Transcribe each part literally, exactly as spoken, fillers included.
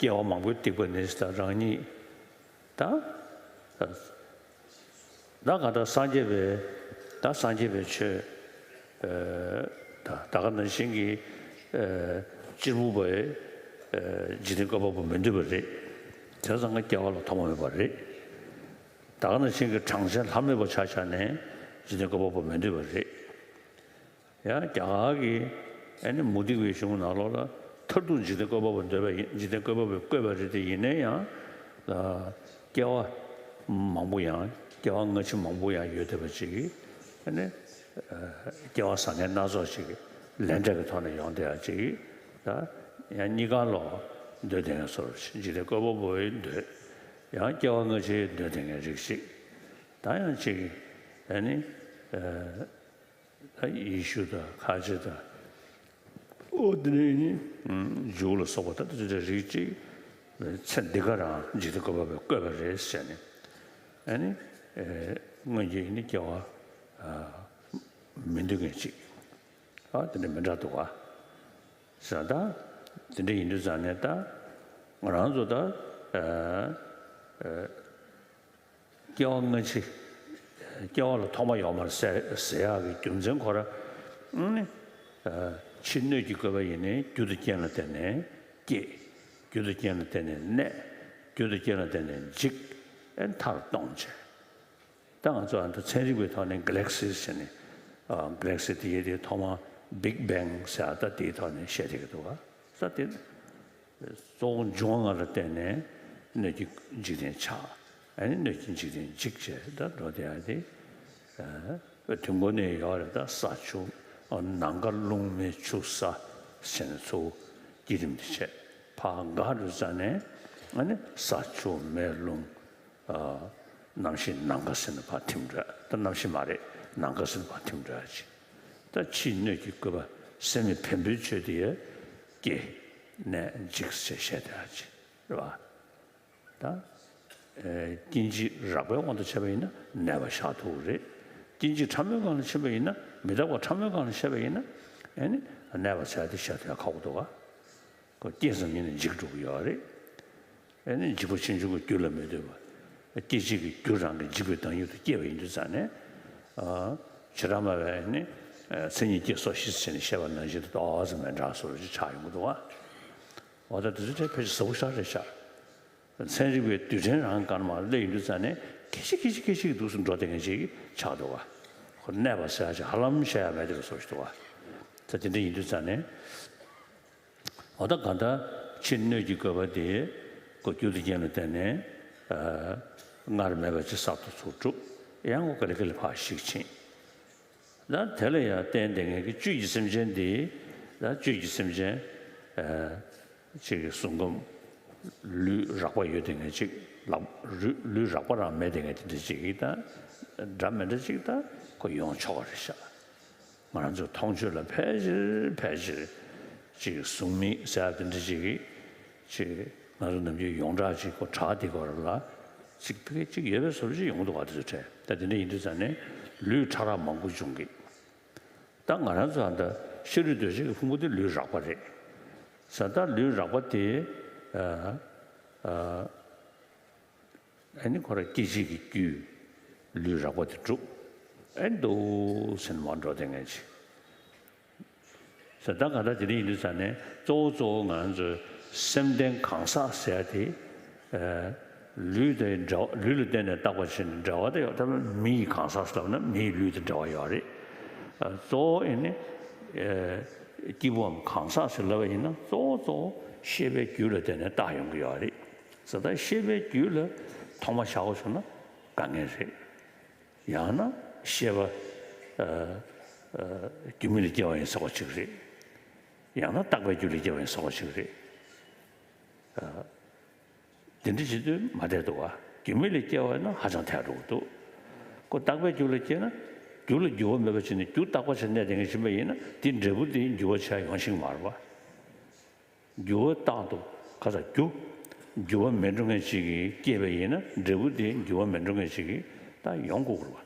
སྐྱེ་བ་མང་པོའི་སྡིག་པ་ནི་ད་རང་ཉིད་ད། ད་ག་ད་སངས་རྒྱས་པའི་ད་སངས་རྒྱས་པའི་ཆོས་ད་ད་ག་ནང་བཞིན་གྱི་གཅེར་བུ་པའི་འཇིག་རྟེན་བཀོད་པ་པོ་མི་འདོད་པ་རེད། དེ་ཚང་མ་སྐྱེ་བ་ལ་ཐོག་མ་མེད་པ་རེད། ད་ག་ནང་བཞིན་གྱི་གྲངས་ཅན་ལྷ་མེད་པ་ཆ་བཞག་ནས་འཇིག་རྟེན་བཀོད་པ་པོ་མི་འདོད་པ་རེད། ཡང་རྒྱ་གར་གྱི་ཨ་ནི་མུ་སྟེགས་པའི་གཞུང་ནང་ལོགས་ལ་མཐར་ཐུག་འཇིག་རྟེན་བཀོད་པ་པོ་འདོད་པ་ཡིན། འཇིག་རྟེན་བཀོད་པ་པོས་བཀོད་པ་རེད་དེ། ཡིན་ན་ཡང་ཨ་སྐྱེ་བ་མང་པོ་ཡང་སྐྱེ་བ་སྔ་ཕྱི་མང་པོ་ཡང་ཡོད་བསྡད་པ་ཅིག་གིས་ཨ་ནི་ཨ་སྐྱེ་བ་བཟང་ངན་སྣ་ཚོགས་ཅིག་ལན་འདྲ་གི་ཐོག་ནས་ཡོང་བསྡད་ཡ་ཅིག་གིས། ད་ཡང་གཉིས་ཀ་ལོག་འདོད་བསྡད་མཁན་བཟོ་འདྲ་ཅིག་འཇིག་རྟེན་བཀོད་པ་པོའི་འདོད། ཡང་སྐྱེ་བ་སྔ་ཕྱིའི་འདོད་བསྡད་མཁན་རིགས་ཤིག་ད་ཡང་ཅིག་ཨ་ནི་ཨ། ད་ཡེ་ཤུ་དང་ཁ་ཆེ་དང་། ཨོ་དེ་ནས་ནི་ཇུའུ་ལ་སོགས་པ་ད་དེ་འདྲ་རིགས་གཅིག་ཚེ་འདི་ག་རང་འཇིག་རྟེན་བཀོད་པ་པོས་བཀོད་པ་རེད་ཟེར་ནས། ཨ་ནི་སྔོན་གྱི་ནི་སྐྱེ་བ་མི་འདོད་མཁན་གཅིག་ཨ་དེ་འདྲ་མི་འདྲ་འདུག་ག་ཟེར། ད་དེ་འདྲ་ཡིན་དུས་ཙང་ནས་ད་ང་རང་ཚོ་ད། སྐྱེ་བ་སྔ་ཕྱི། སྐྱེ་བ་ལ་ཐོག་མ་ཡོད་མ་རེད་ཟེར་ཟེར་ཡག་གི་རྒྱུ་མཚན་ཁོ་ར་ཨ་ནི། ཕྱི་སྣོད་ཀྱི་བཀོད་པ་ཡིན་ནའི་རྒྱུ་དང་རྐྱེན་ལ་བརྟེན་ནས་སྐྱེ། རྒྱུ་དང་རྐྱེན་ལ་བརྟེན་ནས་གནས། རྒྱུ་དང་རྐྱེན་ལ་བརྟེན་ནས་འཇིག་ཨ་ནི་མཐར་སྟོངས་བྱས། ད་ང་ཚོ་ཨ་ནི་ཚན་རིག་པའི་ཐོག་ནས་གྷ་ལེག་སི་ཟེར་ནས། གྷ་ལེག་སི་དེ་ཡི་དེ་ཐོག་མ་བིག་བེང་ཟེར་ཡག་ད་དེའི་ཐོག་ནས་བཤད་བསྡད་ཀྱི་འདུག་ག་ས་དེ། གཙོ་བོ་འབྱུང་བ་ལྔ་ལ་བརྟེན་ནས་སྣོད་ཀྱི་འཇིག་རྟེན་ཆགས། ཨ་ནི་སྣོད་ཀྱི་འཇིག་རྟེན་འཇིག་བྱས་ད་འགྲོ་བསྡད་ཡ་དེ། དུས་འཁོར་ནས་ཡོད་རེད། ད་ས་ཆུ་ནམ་མཁའ་རླུང་མེ་ཆུ་ས་ཟེར་ནས་ཚུར་བསྐྱེད་རིམ་དེ་བྱས། ཕར་འགག་འགྲོ་ཙ་ནས་ཨ་ནི་ས་ཆུ་མེ་རླུང་། གནམ་གཤིས་ནམ་མཁའ་ཟེར་ནས་ཕར་ཐིམ་འགྲོ། ད་གནམ་གཤིས་མ་རེད། ནམ་མཁའ་ཟེར་ནས་ཕར་ཐིམ་འགྲོ་ཡ་ཅིག་ད་ཕྱིའི་སྣོད་ཀྱི་བཀོད་པ་སེམས་ནི་བེམ་པོའི་ཆོས་དེ་ཡ་སྐྱེ་གནས་འཇིག་ཅེས་བཤད་བསྡད་ཡ་ཅིག་རེད་བ། ད་སྐྱེ་འཇིག་རགས་པའི་དབང་དུ་བྱས་པ་ཡིན་ན་གནས་པ་བཞག་ཐུབ་ཀྱི་རེད། སྐྱེ་འཇིག་ཕྲ་མོའི་སྒང་ལ་ཕྱིན་པ་ཡིན་ན། མི་རྟག་པ་ཕྲ་མོའི་སྒང་ལ་ཕྱིན་པ་ཡིན་ན་ཨ་ནི་གནས་པ་བྱ་དེ་བཞག་ཐུབ་ཡ་ཁག་པོ་འདུག་ག་ཁོ་སྐྱེས་ཙམ་ཉིད་ནས་འཇིག་འགྲོ་གི་ཡོད་རེད། ཨ་ནི་འཇིག་པ་ཕྱིན་ཆད་ཀྱི་རྒྱུ་ལ་མི་ལྟོས་པ། སྐྱེད་བྱེད་ཀྱི་རྒྱུ་རང་གི་འཇིག་པའི་བདག་ཉིད་དུ་སྐྱེས་པ་ཡིན་དུས་ཙང་ནས། བྱེ་བྲག་སྨྲ་བས་ནི་མཚན་ཉིད་སྐྱེ་སོགས་ཞེས་ཟེར་ནས་བཤད་པ་ནང་བཞིན་དུ་ཏོག་ཙམ་མི་འདྲ་བཟོ་འདྲ་ཅིག་ཆགས་ཡོང་གི་འདུག་ག་འོ་ད་དེ་ཚོ་དེ་ཕལ་ཆེར་ཟབ་པོ་ཞེ་དྲག་རེད་ཤག་ཚན་རིག་པའི་རྡུལ་ཕྲན་རང་ག་ནས་མར་སླེབས་ཡོང་དུས་ཙང་ནས་སྐད་ཅིག་སྐད་ཅིག་སྐད་ཅིག་འདུག་སེ་འགྲོ་བསྡད་མཁན་ཅིག་ཆགས་འདུག་ག་ཁོ་གནས་པ་ཟེར་ཡ་ཅིག་ཧ་ལམ་བཤད་ཡ་མེད་དེ་བཟོ་ཞིག་འདུག་ག་ད་དེ་འདྲ་ཡིན་དུས་ཙང་ནས། འོ་ད་གང་ལྟར་ཕྱི་སྣོད་ཀྱི་བཀོད་པ་དེ་ཁོ་རྒྱུ་དང་རྐྱེན་ལ་བརྟེན་ནས་ཨ་སྔར་མེད་པ་ཅིག་གསར་དུ་ཚུར་གྲུབ། ཡང་ཁོ་ག་ལེ་ག་ལེ་ཕར་ཞིག་ཕྱིན། ད་དེ་ལ་ཡང་བརྟེན་བསྡད་མཁན་གྱི་བཅུད་ཀྱི་སེམས་ཅན་དེ། ད་བཅུད་ཀྱི་སེམས་ཅན་ཨ་ཅིག་གི་གཟུགས་ཁམས་ལུས་རགས་པ་ཡོད་བསྡད་མཁན་ཅིག་ལག་རུས་ལུས་རགས་པ་རང་མེད་བསྡད་མཁན་དེ་འདྲ་ཅིག་གིས་ད་འདྲ་མི་འདྲ་ཅིག་ད་ཁོ་ཡོང་ཆོག་གི་རེད་ཤག་ང་རང་ཚོའི་མཐོང་ཆོས་ལ་ཕལ་ཆེར་ཕལ་ཆེར་ཅིག་གཟུགས་མེད་ཟེར་ཡ་དེ་འདྲ་ཅིག་གིས་ཅིག་ང་ཚོ་ནམ་རྒྱུན་ཡོངས་གྲགས་ཅིག་ཁོ་བྲག་འདི་སྐོར་ལ་ཅིག་ཕ་གི་ཅིག་ཡོད་པའི་བཟོ་འདྲ་ཅིག་ཡོང་གི་འདུག་ག་དེ་ཚོ་འཕྲད། ད་དེ་འདྲ་ཡིན་དུས་ཙང་ནས་ལུས་ཕྲ་རགས་མང་པོ་བྱུང་གི། ད་ང་རང་ཚོ་ཨ་ད་ཤ་རུས་གདོས་བཅས་ཀྱི་ཕུང་པོ་དེ་ལུས་རགས་པ་རེད། ས་ད་ལུས་རགས་པ་དེ་ཨ་ཨ། ཨ་ནི་ཁོ་ར་སྐྱེད་བྱེད་ཀྱི་རྒྱུ་ལུས་རགས་པ་དེ་གྲུབ། ཨེ་འདུག་སེ་མར་འགྲོ་བསྡད་མཁན་ཅིག་ས་ད་ག་ད་དེ་འདྲ་ཡིན་དུས་ཙང་ནས་གཙོ་བོ་གཙོ་བོ་ང་ཚོའི་སེམས་ལྡན་གང་ཟག་ཟེར་ཡ་དེ། ཨ་ལུས་དང་འབྲེལ་བ། ལུས་ལ་བརྟེན་ནས་བཏགས་པ་བྱས་ནས་འབྲེལ་བ་དེ་ཡོད། ད་མི་ཡི་གང་ཟག་ཟེར་ལབ་ན་མི་ཡི་ལུས་དང་འབྲེལ་བ་ཡོད་རེད། ཨ་གཙོ་བོ་ཨེ་ནི་ཨ་སྐྱེས་བུའམ་གང་ཟག་ཟེར་ལབ་པ་ཡིན་ན་གཙོ་བོ་གཙོ་བོ་ཤེས་པའི་རྒྱུད་ལ་བརྟེན་ནས་བཏགས་ཡོང་གི་ཡོད་རེད། ས་ད་ཤེས་པའི་རྒྱུད་ལ་ཐོག་མ་བཞག་པ་བྱུང་ན་དཀའ་ངལ་རེད། ཡང་ན་ཤེས་པ་ཨ་ཨ་རྒྱུ་མེད་ལས་སྐྱེ་བ་ཡིན་ཟེར་བ་ཅིག་རེད། ཡང་ན་བཏགས་པའི་རྒྱུ་ལས་སྐྱེ་བ་ཡིན་ཟེར་བ་ཅིག་རེད། ཨ་དེ་འདྲ་བྱེད་དུས་མ་བསྡད་འདུག་ག་རྒྱུ་མེད་ལས་སྐྱེ་བ་ཡིན་ན་ཧ་ཅང་ཐལ་འགྲོ་གི་འདུག་ཁོ་བཏགས་པའི་རྒྱུ་ལ་སྐྱེས་ན་རྒྱུ་ལ་འགྱུར་བ་མེད་པ་བྱས་ནས་རྒྱུ་རྟག་པ་བྱས་གནས་བསྡད་མཁན་ཕྱིན་པ་ཡིན་ན་དེའི་འབྲས་བུ་དེ་འགྱུར་བ་ཆགས་ཡོང་ཤེས་ཀྱི་མ་རེད་པ། འགྱུར་བ་རྟག་ཏུ་ག་ས་རྒྱུ། འགྱུར་བ་མེད་འགྲོ་མཁན་ཅིག་གིས་སྐྱེས་པ་ཡིན་ན་འབྲས་བུ་དེ་འགྱུར་བ་མེད་འགྲོ་མཁན་ཅིག་གིས་ད་ཡོང་དགོས་རེད་པ།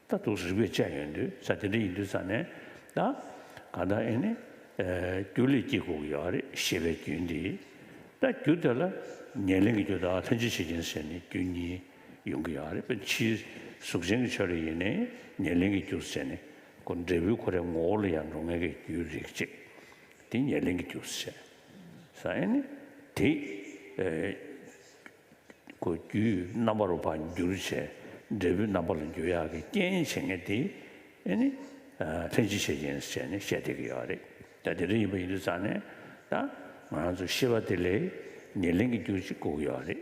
ད་དུ་རིགས་པས་དཔྱད་ཡོང་དུས་ས་དེ་འདྲ་ཡིན་དུས་ས་ནས་ད་ག་ད་ཨེ་ནི་རྒྱུ་ལས་སྐྱེ་དགོས་ཀྱི་ཡོད་རེད། ཤེས་པའི་རྒྱུན་དེ་ ད་རྒྱུ་དེ་ལ་ཉེར་ལེན་གྱི་རྒྱུ་དང་ལྷན་ཅིག་བྱེད་རྐྱེན་ཟེར་ནས་རྒྱུ་གཉིས་ཡོང་གི་ཡོད་རེད། དཔེར་ན་ཕྱིའི་གཟུགས་ཅན་གྱི་ཆོས་ལ་ཡིན་ནའི་ཉེར་ལེན་གྱི་རྒྱུ་ཟེར་ནས་ཁོ་འབྲས་བུའི་ཁོ་རའི་ངོ་བོ་ལ་ཡང་འགྲོ་ངེས་ཀྱི་རྒྱུའི་རིགས་གཅིག་དེ་ཉེར་ལེན་གྱི་རྒྱུ་ཟེར། ས་ཨེ་ནི་དེ་ཨེ་ཁོ་རྒྱུའི་རྣམ་པ་རུ་ཕར་འགྱུར་བྱས་འབྲས་བུའི་རྣམ་པ་ལ་འགྱུར་ཡག་གི་རྐྱེན་བྱེད་མཁན་དེ་ཨེ་ནི་ལྷན་ཅིག་བྱེད་རྐྱེན་ཟེར་ནས་བཤད་བསྡད་ཀྱི་ཡོད་རེད། ད་དེ་འདྲ་ཡིན་པ་ཡིན་དུས་ཙང་ནས་ད་ང་རང་ཚོ་ཤེས་པ་དེ་ལ་ཉེར་ལེན་གྱི་རྒྱུ་གཅིག་དགོས་ཀྱི་ཡོད་རེད།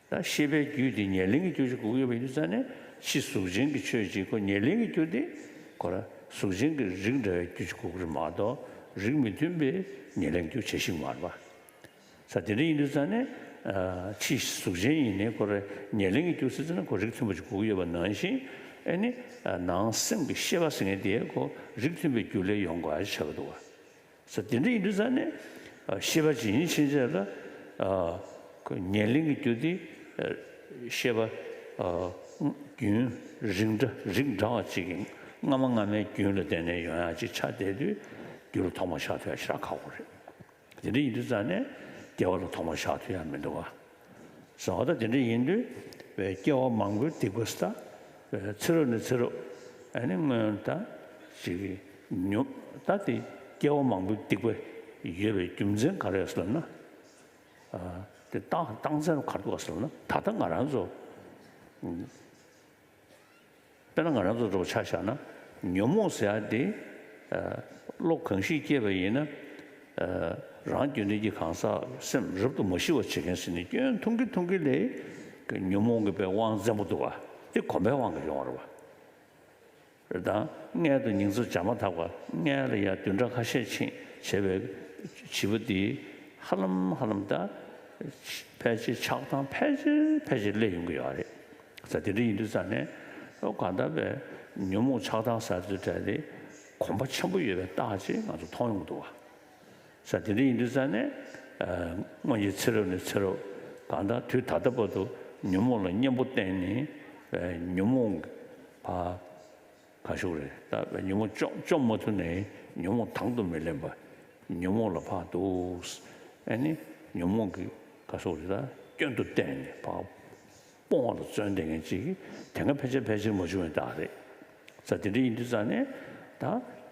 ད་ཤེས་པའི་རྒྱུ་དེ་ཉེར་ལེན་གྱི་རྒྱུ་ཞིག་དགོས་ཀྱི་ཡོད་པ་ཡིན་དུས་ཙང་ནས་ཕྱི་གཟུགས་ཅན་གྱི་ཆོས་ཅིག་ཁོ་ཉེར་ལེན་གྱི་རྒྱུ་དེ་ཁོ་ར་གཟུགས་ཅན་གྱི་རིགས་འདྲ་བའི་རྒྱུ་ཞིག་དགོས་ཀྱི་རེད་མ་གཏོགས་རིགས་མི་མཐུན་པའི་ཉེར་ལེན་གྱི་རྒྱུ་བྱེད་ཤེས་ཀྱི་མ་རེད་པ། ས་དེ་འདྲ་ཡིན་དུས་ཙང་ནས་ཕྱི་གཟུགས་ཅན་ཡིན་ནའི་ཁོ་ར་ཉེར་ལེན་གྱི་རྒྱུ་ཟེར་ཙང་ན་ཁོ་རིགས་མཐུན་པ་ཞིག་དགོས་ཀྱི་ཡོད་པ་ནང་བཞིན་ཨེ་ནི་ནང་སེམས་ཀྱི་ཤེས་པ་ཟེར་མཁན་དེ་ཁོ་རིགས་མཐུན་པའི་རྒྱུ་ལས་ཡོང་དགོས་ཆགས་ཀྱི་འདུག་བ། ས་དེ་འདྲ་ཡིན་དུས་ཙང་ནས་ཤེས་པ་ཇི་ཡིན་ཕྱིན་ཆད་ལ་ཉེར་ལེན་གྱི་རྒྱུ་དེ་ཤེས་པ་རྒྱུན་རིགས་འདྲ་རིགས་འདྲ་བ་ཅིག་གི་སྔ་མ་སྔ་མའི་རྒྱུན་ལ་བརྟེན་ནས་ཡོང་ཡག་ཅིག་ཆགས་བསྡད་དུས་རྒྱུ་ལ་ཐོག་མ་བཞག་ཐུབ་ཡག་ཞེ་དྲག་ཁག་པོ་རེད། དེ་འདྲ་ཡིན་དུས་ཙང་ནས་སྐྱེ་བ་ལ་ཐོག་མ་བཞག་ཐུབ་ཡག་མི་འདུག་ག་ཟེར་བ་ད་དེ་འདྲ་ཡིན་དུས་བའི་སྐྱེ་བ་མང་པོའི་སྡིག་པ་ཟེར་ད་ཚེ་རབས་ནས་ཚེ་རབས་ཨ་ནི་སྔོན་ད་ཅིག་ཉོ་ད་དེ་སྐྱེ་བ་མང་པོའི་སྡིག་པ་ཡོད་པའི་རྒྱུ་མཚན་ག་རེ་ཡོད་ཟེར་ལབ་ན། དེ་རྟགས་རྟགས་མཚན་ག་རེ་འདུག་ཟེར་ལབ་ན་ད་ལྟ་ང་རང་ཚོ་དཔེར་ན་ང་རང་ཚོ་འདྲ་པོ་ཆ་བཞག་ན་ཉོན་མོངས་ཟེར་ཡ་དེ་བློ་གང་ཞིག་སྐྱེས་པ་ཡིན་ན་རང་རྒྱུད་འདི་གི་གང་ཟག་སེམས་རབ་ཏུ་མ་ཞི་བར་བྱེད་མཁན་ཟེར་ནས་སྐྱོན་མཐོང་གི་མཐོང་གི་ལས་ཉོན་མོངས་ཀྱི་པའི་དབང་བཙན་པོ་འདུག་བ་དེ་གོམས་པའི་དབང་གིས་ཡོང་བ་རེད་བ། རེད་དང་། མངལ་དུ་ཉིང་མཚམས་སྦྱར་མ་ཐག་པ་མངལ་ལ་ཡང་བདུན་ཕྲག་ཁ་ཤས་ཕྱིན་བྱས་པའི་བྱིས་པ་འདི་ཧ་ལམ་ཧ་ལམ་ད་ཕལ་ཆེར་ཆགས་སྡང་ཕལ་ཆེར་ཕལ་ཆེར་སླེབས་ཡོང་གི་ཡོད་རེད། ས་དེ་འདྲ་ཡིན་དུས་ཙང་ནས་ཨོ་གང་ལྟར་བས་ཉོན་མོངས་ཆགས་སྡང་ཟེར་དུས་གྲས་དེ་གོམས་པ་ཆེན་པོ་ཡོད་པའི་རྟགས་ཅིག་ང་ཚོ་མཐོང་ཡོང་གི་འདུག་བ། ས་དེ་འདྲ་ཡིན་དུས་ཙང་ནས་སྔོན་གྱི་ཚེ་རབས་ནས་ཚེ་རབས་གང་ལྟར་དུས་ད་ལྟ་བར་དུ་ཉོན་མོངས་ལ་གཉེན་པོ་བསྟེན་ནས་ཉོན་མོངས་ཕ། ག་ཞུ་རེད་ད། ཉོན་མོངས་བཅོམ་བཅོམ་མ་ཐུབ་ནའི་ཉོན་མོངས་དང་དུ་མི་ལེན་པ། ཉོན་མོངས་ལ་ཕར་འདུག་ཨ་ནི་ཉོན་མོངས་ཀྱི་ག་ཞུ་རེད་ད་སྐྱོན་དུ་བལྟས་ནས་ཕར་སྤོང་བ་ལ་བརྩོན་བསྡད་མཁན་ཅིག་གིས་དེ་སྔ་ཕལ་ཆེར་ཕལ་ཆེར་མ་བྱུང་བའི་རྟགས་རེད། ས་དེ་འདྲ་ཡིན་དུས་ཙང་ནས་ད་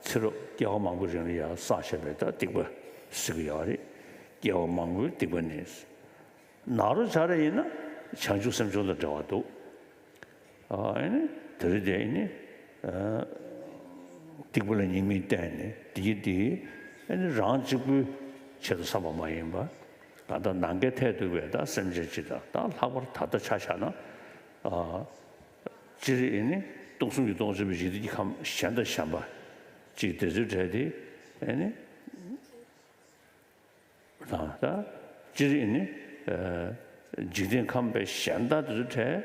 ཚེ་རབས་སྐྱེ་བ་མང་པོའི་རིང་ལ་ཡང་བསགས་བཞག་པའི་ད་སྡིག་པ་ཟེར་གི་ཡོད་རེད། སྐྱེ་བ་མང་པོའི་སྡིག་པ་ནི། ནཱ་རོ་སྦྱར་ཡིན་ན་བྱང་ཆུབ་སེམས་མཆོག་དང་འབྲེལ་བ་འདུག་ཨ་ནི་དེ་རིང་དེ་ནི་སྡིག་པ་ལ་སྙིང་མི་བརྟེན་ནས་དེའི་དེ་ཨ་ནི་རང་གཅིག་པུའི་ཆེད་དུ་བསམ་པ་མ་ཡིན་པ་ད་ལྟ་ནམ་མཁའི་མཐས་གཏུགས་པའི་ད་སེམས་ཅན་སྤྱི་དང་ད་ལྷག་པར་ད་ལྟ་ཆ་བཞག་ན་སྤྱིར་ཨ་ནི་སྟོང་གསུམ་གྱི་སྟོང་གསུམ་པའི་འཇིག་རྟེན་གྱི་ཁམས་གཞན་དང་གཞན་པ་གཅིག་དེ་ཚོའི་གྲས་དེ་ཨ་ནི། དང་ད་སྤྱིར་ཨེ་ནི་འཇིག་རྟེན་ཁམས་པའི་གཞན་དག་དེ་ཚོའི་གྲས་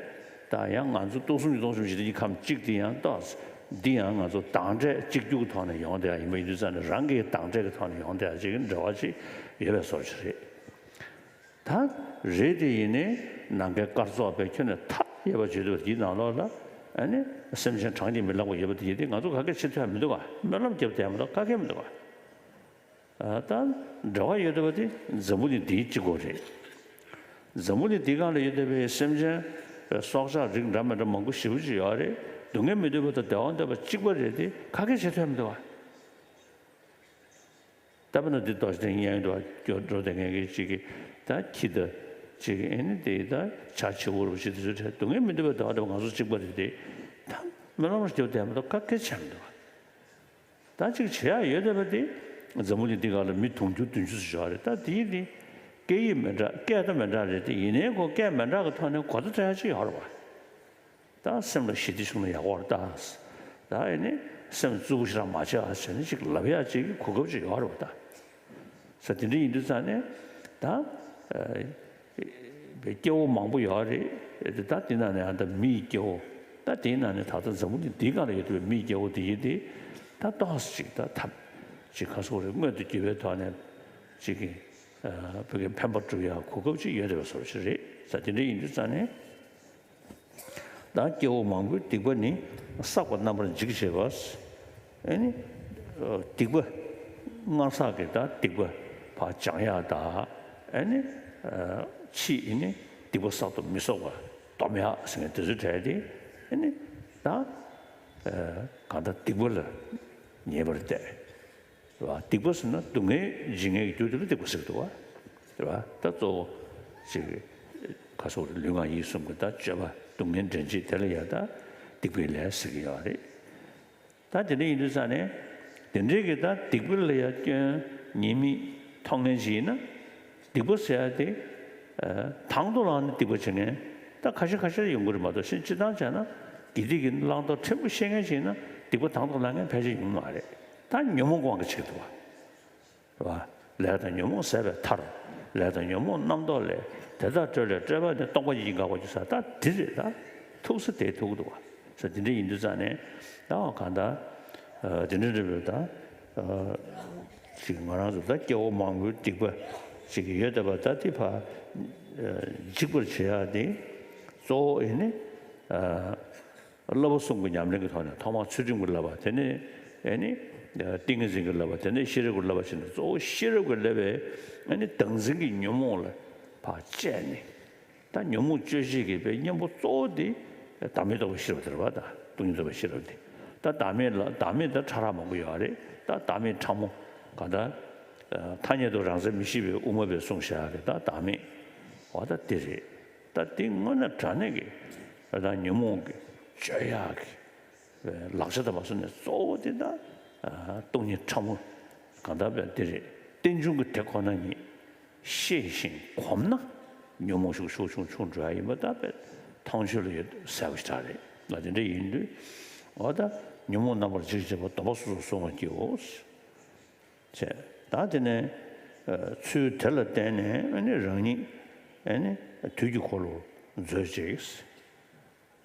དང་ཡང་ང་ཚོ་སྟོང་གསུམ་གྱི་སྟོང་གསུམ་འཇིག་རྟེན་གྱི་ཁམས་གཅིག་དེ་ཡང་ཏོག་འདི་ཡང་ང་ཚོ་དང་འབྲས་གཅིག་གྱུར་གྱི་ཐོག་ནས་ཡོང་བསྡད་ཡ་ཡིན་པ་ཡིན་དུས་ཙང་ནས་རང་གི་དང་འབྲས་ཀྱི་ཐོག་ནས་ཡོང་བསྡད་ཡ་ཅིག་གི་འབྲེལ་བ་ཅིག་ཡོད་པའི་བཟོ་ཅིག་རེད། ད་རེད་དེ་ཡིན་ནའི་ནམ་མཁའི་སྐར་ཚོགས་པའི་ཁྱོན་ནས་མཐའ་ཡས་པ་བརྗོད་འདུག་པ་དེའི་ནང་ལོགས་ལ་ཨ་ནི་སེམས་ཅན་གྲངས་ཀྱིས་མི་ལང་བ་ཡོད་པ་དེ་ཡིན་ཏེ་ང་ཚོ་ག་གེ་བྱེད་ཐུབ་ཡ་མི་འདུག་ག་སྨོན་ལམ་རྒྱབ་བསྡད་ཡ་མ་གཏོགས་ག་གེ་མི་འདུག་ག་ད་འབྲེལ་བ་ཡོད་བསྡད་པ་དེ་འཛམ་བུ་གླིང་འདིའི་གཅིག་པོ་རེད། འཛམ་བུ་གླིང་འདིའི་སྒང་ལ་ཡོད་བསྡད་པའི་སེམས་ཅན་སྲོག་ཆགས་རིགས་འདྲ་མི་འདྲ་མང་པོ་ཞེ་པོ་ཅིག་ཡོད་རེད། སྡུག་བསྔལ་མི་འདོད་པ་དང་བདེ་བ་འདོད་པ་གཅིག་པ་རེད་དེ་ག་གེ་བྱེད་ཐུབ་མི་འདུག་བ། ད་དཔེར་ན་འདི་རྡོ་རྗེ་གདན་སྙན་དུ་འགྲོ་བསྡད་མཁན་གྱི་གཅིག་གིས་ད་ཁྱི་དང་གཅིག་གིས་ཨེ་ནི་དེ་ད་བྱ་བྱིའུ་རུ་ཅིག་དེ་ཚོ་སྡུག་བསྔལ་མི་འདོད་པ་དང་བདེ་བ་འདོད་པ་ང་ཚོ་གཅིག་པ་རེད་དེ་ད་སྨོན་ལམ་རྒྱབ་བསྡད་མ་གཏོགས་ག་གེ་བྱས་མི་འདུག་བ། ད་ཅིག་བྱེད་ཡག་ཡོད་བསྡད་པ་དེ་འཛམ་བུ་གླིང་འདི་སྒང་ལ་མི་དུང་ཕྱུར་བདུན་ཅུ་ཙམ་ཡོད་རེད། ད་དེའི་དེ་སྐད་ཡིག་མི་འདྲ་སྐད་བརྡ་མི་འདྲ་རེད་དེ་ཡིན་ནའི་ཁོ་སྐད་མི་འདྲ་གི་ཐོག་ནས་གོ་བརྡ་སྤྲད་ཡག་ཅིག་ཡོད་རེད་བ། ད་སེམས་ལ་ཞི་བདེ་བྱུང་ན་ཡག་པོ་རེད་ད། ད་ཨེ་ནི་སེམས་རྩུབ་པོ་ཞེ་དྲག་མ་བྱེད་ཨ་ཟེར་ནས་ཅིག་ལབ་ཡག་ཅིག་གི་གོ་སྐབས་ཅིག་ཡོད་རེད་བ་ད། ས་དེ་འདྲ་ཡིན་དུས་ཙང་ནས་ད་ཨ་སྐྱེ་བོ་མང་པོ་ཡོད་རེད། ད་དེ་ནང་ནས་ཨ་ད་མི་ཡི་སྐྱེ་བོ་ད་དེའི་ནང་ནས་ད་ལྟ་འཛམ་བུ་གླིང་འདིའི་སྒང་ལ་ཡོད་བསྡད་པའི་མི་ཡི་སྐྱེ་བོ་དེ་ཡིན་དེ་ད་ཏོག་ཙམ་ཅིག་ད་ཐབས་ཅིག་ག་སོགས་རེད་མངོན་དུ་གྱུར་པའི་ཐོག་ནས་ཅིག་གི་ཨ་བོད་ཀྱི་ཕན་པ་སྒྲུབ་ཡག་གོ་སྐབས་ཅིག་ཡོད་བསྡད་པ་བཟོ་ཞིག་རེད། ས་དེ་འདྲ་ཡིན་དུས་ཙང་ནས། ད་སྐྱེ་བོ་མང་པོའི་སྡིག་པ་ནི་བསགས་པ་རྣམ་པར་འཇིག་བྱེད་པ། ཨེ་ནི། སྡིག་པ། སྔར་བསགས་ཀྱི་ད་སྡིག་པ་ཕར་སྦྱང་ཡག་དང་ ཨ་ནི་ཕྱིས་ཨ་ནི་སྡིག་པ་བསགས་སྡོམ་མི་གསོག་པ་སྡོམ་ཡག་ཟེར་མཁན་དེ་ཚོའི་གྲས་དེ་ཨ་ནི་ད་གང་ལྟར་སྡིག་པ་ལ་ཉེས་པར་གཏད། རེད་བ། སྡིག་པ་ཟེར་ན་སྡུག་བསྔལ་འབྱིན་མཁན་གྱི་རྒྱུ་དེ་ལ་སྡིག་པ་ཟེར་གྱི་འདུག་བ། རེད་བ། ད་གཙོ་བོ་ཅིག་ག་སོགས་ལུས་ངག་ཡིད་གསུམ་གྱི་ད་སྤྱོད་པ་སྡུག་བསྔལ་འདྲེན་བྱེད་དེ་ལ་ཡང་ད་སྡིག་པའི་ལས་ཟེར་གྱི་ཡོད་རེད། ད་དེ་འདྲ་ཡིན་དུས་ཙང་ནས་དེ་འདྲའི་གི་ད་སྡིག་པ་ལ་ཡང་སྐྱོན་ཉེས་དམིགས་མཐོང་མཁན་ཞིག་ཡིན་ན། སྡིག་པ་ཟེར་ཡ་དེ་དང་དུ་བླངས་ནས་སྡིག་པ་བྱེད་མཁན་ད་ཁ་ཤས་ཁ་ཤས་ཡོང་གི་རེད་མ་གཏོགས། ཕྱིན་སྤྱིར་བཏང་བྱས་ན་དགེ་སྡིག་གི་བླང་དོར་ཕྲན་བུ་ཤེས་མཁན་ཞིག་ཡིན་ན་སྡིག་པ་དང་དུ་བླང་མཁན་ཕལ་ཆེར་ཡོང་གི་མ་རེད། ད་ཉོན་མོངས་ཀྱི་དབང་གིས་བྱེད་ཀྱི་འདུག་བ། རེད་བ། ལས་དང་ཉོན་མོངས་ཟད་པའི་མཐར། ལས་དང་ཉོན་མོངས་རྣམ་རྟོག་ལས། དེ་དག་སྤྲོས་ལས་སྤྲོས་པ་ནི། སྟོང་པ་ཉིད་ཀྱིས་འགག་པར་འགྱུར་ཟེར། ད་འདི་རེད། ད་ཐུག་ས་དེ་ཐུག་འདུག་བ། ས་འདི་འདྲ་ཡིན་དུས་ཙང་ནས་ད་གང་ལྟར་འདི་འདྲ་འདྲ་བོ་ད་ཅིག་ང་རང་ཚོ་ད་སྐྱེ་བོ་མང་པོའི་སྡིག་པ་ཅིག་ཡོད་བསྡད་པ་ད་དེ་ཕར་འཇིག་པར་བྱེད་ཡག་དེ་གཙོ་བོ་ཨེ་ནི། བསླབ་པ་གསུམ་གྱི་ཉམས་ལེན་གྱི་ཐོག་ནས་ཐོག་མར་ཚུལ་ཁྲིམས་ཀྱི་བསླབ་པ། དེ་ནས་ཨེ་ནི་ཏིང་ངེ་འཛིན་གྱི་བསླབ་པ། དེ་ནས་ཤེས་རབ་ཀྱི་བསླབ་པ་བྱས་ནས་གཙོ་བོ་ཤེས་རབ་ཀྱི་བསླབ་པས་ཨེ་ནི་བདག་འཛིན་གྱི་ཉོན་མོངས་ལ་ཕར་བཅད་ནས། ད་ཉོན་མོངས་གཅོད་བྱེད་ཀྱི་པའི་གཉེན་པོ་གཙོ་བོ་དེ་བདག་མེད་རྟོགས་པའི་ཤེས་རབ་དེ་རེད་བ། ད་སྟོང་ཉིད་རྟོགས་པའི་ཤེས་རབ་དེ། ད་བདག་མེད་ལ་བདག་མེད་ད་ཕྲ་རགས་མང་པོ་ཡོད་རེད། ད་བདག་མེད་ཕྲ་མོ་གང་ལྟར་ཐ་སྙད་དུ་རང་མཚན་མི་ཤེས་པའི་དབུ་མ་པས་གསུངས་བཞག་གི་ད་བདག་མེད་འོ་ད་དེ་རེད། ད་དེ་དངོས་གནས་དྲང་གནས་ཀྱི་ད་ཉོན་མོངས་ཀྱི་གཅོད་ཡག་གི་ལག་ཆ་དང་མ་སོང་ནས་གཙོ་བོ་དེ་ད་སྟོང་ཉིད་ཕྲ་མོ་གང་ལྟར་བས་དེ་རེད། རྟེན་འབྱུང་གི་དེ་ཁོ་ན་ཉིད་ཤེས་ཤིང་གོམས་ན་ཉོན་མོངས་ཤུགས་ཤུགས་ཆུང་ཆུང་འགྲོ་ཡ་ཡིན་པ་ད་བས་མཐོང་ཆོས་ལ་ཡོད་གསལ་པོ་ཞེ་དྲག་རེད། ང་དེ་འདྲ་ཡིན་དུས་འོ་ད་ཉོན་མོངས་རྣམ་པར་འཇིག་བྱེད་པ་སྡོམ་པ་སོ་སོར་བསྲུང་བར་བགྱིའོ། བྱས། ད་དེ་ནས་ཚུལ་དེ་ལ་བརྟེན་ནས་ཨ་ནི་རང་ཉིད་ཨ་ནི་དུས་ཀྱི་འཁོར་ལོར་མཛོད་ཅིག་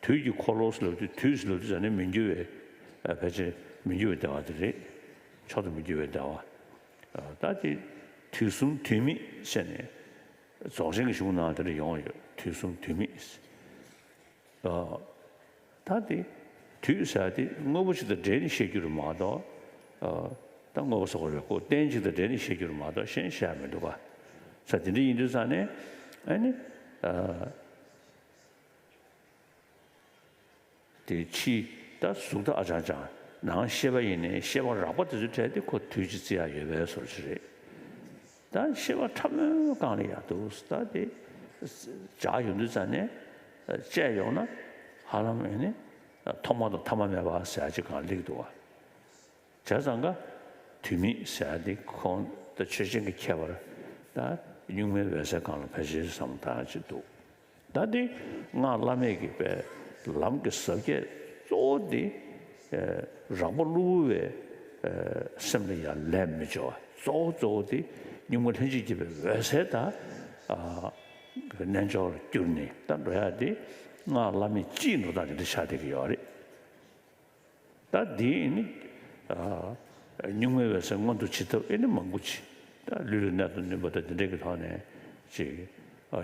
དུས་ཀྱི་འཁོར་ལོ་ཟེར་ལབ་དུས་དུས་ཟེར་ལབ་དུས་ཟེར་ནས་མི་འགྱུར་བའི་ཕལ་ཆེར་མི་འགྱུར་བའི་བདེ་བ་དེ་རེད། མཆོག་ཏུ་མི་འགྱུར་བའི་བདེ་བ། ད་དེ་དུས་གསུམ་དུས་མེད་ཟེར་ནས་རྫོགས་ཆེན་གྱི་གཞུང་ནང་དེ་འདྲ་ཡོང་ཡོད། དུས་གསུམ་དུས་མེད། ད་དེ་དུས་ཟེར་དེ་དངོས་པོ་ཅིག་དང་འབྲེལ་ནས་བཤད་རྒྱུ་རེད་མ་གཏོགས། ད་དངོས་པོ་ཟེར་བ་རེད་ཁོ་རྟེན་ཅིག་དང་འབྲེལ་ནས་བཤད་རྒྱུ་རེད་མ་གཏོགས་གཞན་བཤད་ཡ་མི་འདུག་ག་ས་དེ་འདྲ་ཡིན་དུས་ཙང་ནས་ཨ་ནི་དེ་ཕྱི་ད་གཟུགས་ད་ཨ་ཅང་ཅང་ནང་ཤེས་པ་ཡིན་ནའི་ཤེས་པ་རགས་པ་དེ་ཚོའི་གྲས་དེ་ཁོ་དུས་ཅིག་བརྩི་ཡ་ཡོད་པའི་བཟོ་འདྲ་ཞིག་རེད། ད་ཤེས་པ་ཕྲ་མོའི་སྒང་ལ་ཡག་འདུག་ད་དེ་འཇགས་ཡོང་དུས་ཙང་ནས་བཅད་ཡོང་ན་ཧ་ལམ་ཨེ་ནི་ཐོག་མ་དང་ཐ་མ་མེད་པ་ཟེར་ཡ་ཅིག་སྒང་སླེབས་འདུག་བ། བྱས་ཙང་ཀ་དུས་མེད་ཟེར་ཡ་དེ་ཁོང་ད་ཆོས་ཅན་གྱི་ཁྱད་པར་ད་གཉུག་མའི་འོད་གསལ་སྒང་ལ་ཕལ་ཆེར་བསམ་བློ་བཏང་ཡ་ཅིག་འདུག་ད་དེ་སྔགས་བླ་མེད་ཀྱི་པའི་ལམ་གྱི་ཟབ་ཁྱད་གཙོ་བོ་དེ་རགས་པ་གློ་བུར་བའི་སེམས་ལ་ཡང་ལས་མི་བྱ་བ་གཙོ་བོ་གཙོ་བོ་དེ་གཉུག་མ་ལྷན་ཅིག་སྐྱེས་པའི་འོད་གསལ་དང་རྣལ་འབྱོར་གྱུར་ནས་ད་འགྲོ་ཡ་དེ་སྔགས་བླ་མེད་སྤྱིའི་འགྲོ་སྟངས་དེ་འདྲ་ཆགས་བསྡད་ཀྱི་ཡོད་རེད། ད་འདི་ནི་གཉུག་མའི་འོད་གསལ་མངོན་དུ་བྱེད་ཐབས་ཨེ་ནི་མང་པོ་ཅིག་ད་ལུས་ལ་གནད་དུ་བསྣུན་པ་དང་འདི་འདྲའི་གི་ཐོག་ནས་ཅིག་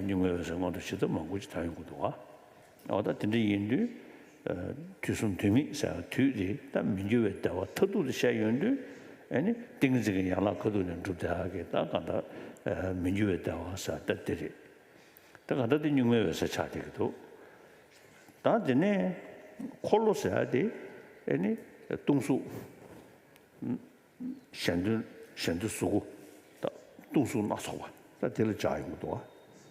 གཉུག་མའི་འོད་གསལ་མངོན་དུ་བྱེད་ཐབས་མང་པོ་ཅིག་ད་ཡོང་གི་འདུག་བ། འོ་ད་དེ་འདྲ་ཡིན་དུས་དུས་གསུམ་དུས་མེད་ཟེར་བ་དུས་དེ་ད་མི་འགྱུར་བའི་བདེ་བ་མཐར་ཐུག་ཏུ་བཤད་ཡོང་དུས་ཨེ་ནི་ཏིང་འཛིན་གྱི་ཡན་ལག་ཁ་ཐུག་ནས་འགྲུབ་བསྡད་ཡག་གི་ད་གང་ལྟར་མི་འགྱུར་བའི་བདེ་བ་ཟེར་ད་དེ་རེད། ད་ག་ད་དེ་གཉུག་མའི་འོད་གསལ་ཆགས་བསྡད་ཀྱི་འདུག་ད་དེ་ནས་འཁོར་ལོ་ཟེར་ཡ་དེ་ཨེ་ནི་སྟོང་གཟུགས་གཞན་དོན་གཞན་དོན་གཟུགས་སྐུ་ད་སྟོང་གཟུགས་སྣ་ཚོགས་པ་ད་དེ་ལ་སྦྱར་ཡོང་གི་འདུག་བ།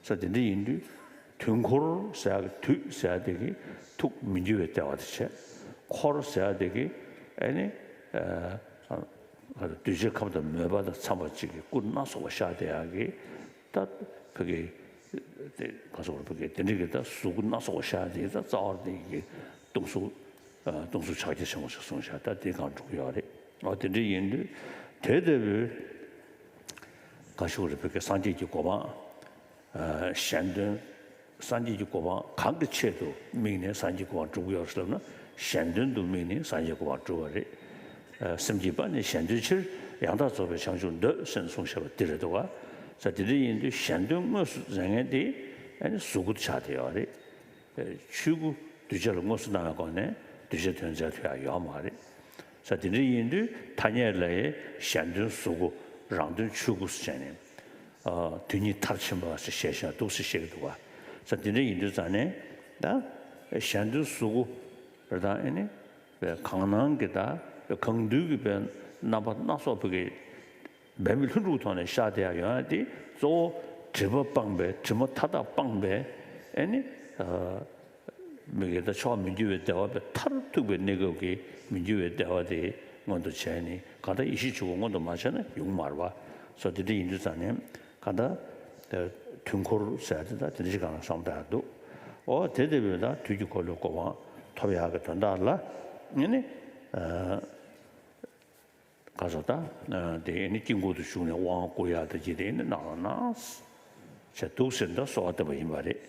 ས་དེ་འདྲ་ཡིན་དུས་དུས་འཁོར་ཟེར་ཡ་གི་དུས་ཟེར་ཡ་དེ་གི་ཐུགས་མི་འགྱུར་བའི་བདེ་བ་དེ་བྱས། འཁོར་ཟེར་ཡ་དེ་གི་ཨེ་ནི་གདུལ་བྱའི་ཁམས་དང་མོས་པ་དང་འཚམས་པ་ཅིག་གི་སྐུ་སྣ་ཚོགས་པ་ཤར་བསྡད་ཡག་གི་ད་ཕ་གི་དེ་ག་ཚོད་ཕ་གི་དེ་འདྲ་གི་ད་གཟུགས་སྐུ་སྣ་ཚོགས་པ་ཤར་དེ་ད་རྩ་བར་དེ་གི་སྟོང་གཟུགས་སྟོང་གཟུགས་ཕྱག་རྒྱ་ཆེན་པོ་ཞིག་གསུངས་ཤག་ད་དེ་གང་འགྲུབ་ཡོད་རེད། འོ་དེ་འདྲ་ཡིན་དུས་དེ་ལྟ་བུའི་ག་ཞུ་རེད་ཕ་གི་སངས་རྒྱས་ཀྱི་གོ་འཕང་གཞན་དོན་སངས་རྒྱས་ཀྱི་གོ་འཕང་གང་གི་ཆེད་དུ་དམིགས་ནས་སངས་རྒྱས་གོ་འཕང་སྒྲུབ་ཀྱི་ཡོད་ཟེར་ན་གཞན་དོན་དུ་དམིགས་ནས་སངས་རྒྱས་གོ་འཕང་སྒྲུབ་པ་རེད། སེམས་བསྐྱེད་པ་ནི་གཞན་དོན་ཕྱིར། ཡང་དག་རྫོགས་པའི་བྱང་ཆུབ་འདོད་ཟེར་ནས་གསུངས་བཞག་པ་འདི་རེད་འདུག་ག་ས་དེ་འདྲ་ཡིན་དུས་གཞན་དོན་དངོས་སུ་མཛད་མཁན་དེ་ཨ་ནི་གཟུགས་སྐུ་དུ་ཆགས་བསྡད་ཡོད་རེད། ཆོས་སྐུ་གདུལ་བྱ་ལ་དངོས་སུ་སྣང་བའི་སྒོ་ནས་གདུལ་བྱའི་དོན་མཛད་ཐུབ་ཡ་ཡོད་མ་རེད། ས་དེ་འདྲ་ཡིན་དུས་ཐ་སྙད་ལ་ཡི་གཞན་དོན་གཟུགས་སྐུ་རང་དོན་ཆོས་སྐུ་ཟེར་བྱས་ནས། དུས་ཉིད་མཐར་ཕྱིན་པ་ཞེས་བཤད་བཞག་འདུག་ཟེར་བཤད་ཀྱི་འདུག་བ། ས་དེ་འདྲ་ཡིན་དུས་ཙང་ནས་ད་གཞན་དོན་གཟུགས་སྐུ་རེད་དང་ཨེ་ནི་གང་སྣང་གི་ད་གང་འདུལ་གྱི་པའི་རྣམ་པ་སྣ་ཚོགས་པའི་གི་འབད་མེད་ལྷུན་གྲུབ་ཐོག་ནས་ཤར་བསྡད་ཡ་ཡོང་ཡ་དེ་གཙོ་བོ་དྲི་མ་སྤངས་པའི་དྲི་མ་མཐའ་དག་སྤངས་པའི་ཨེ་ནི། མི་དགེ་དང་ཕྱོགས་མི་འགྱུར་བའི་བདེ་བ་པའི་མཐར་ཐུག་པའི་གནས་སྐབས་ཀྱི་མི་འགྱུར་བའི་བདེ་བ་དེ་མངོན་དུ་བྱས་ནས་གང་ལྟར་ཡེ་ཤེས་ཆོས་སྐུ་མངོན་དུ་མ་བྱས་ན་ཡོང་མ་རེད་བ། སོ་དེ་འདྲ་ཡིན་དུས་ཙང་ནས་གང་ལྟར་དུས་འཁོར་ཟེར་ཡ་དེ་དག་དེ་འདྲ་ཞིག་གང་ལ་བསམ་བཏང་ཡ་འདུག་འོ་དེ་དེ་བས་ད་དུས་ཀྱི་འཁོར་ལོའི་གོ་འཕང་ཐོབ་ཡག་གི་དོན་དག་ལ་ངས་ནི། ག་ཟེར་ད། དེ་ནི་དཀྱིལ་འཁོར་དུ་བཞུགས་ནས་དབང་བསྐུར་ཡག་དེ་ཅི་དེ་ནི་གནང་རོགས་གནང་། བྱས་འདུག་ཟེར་ད་གསོལ་བ་བཏབ་པ་ཡིན་པ་རེད།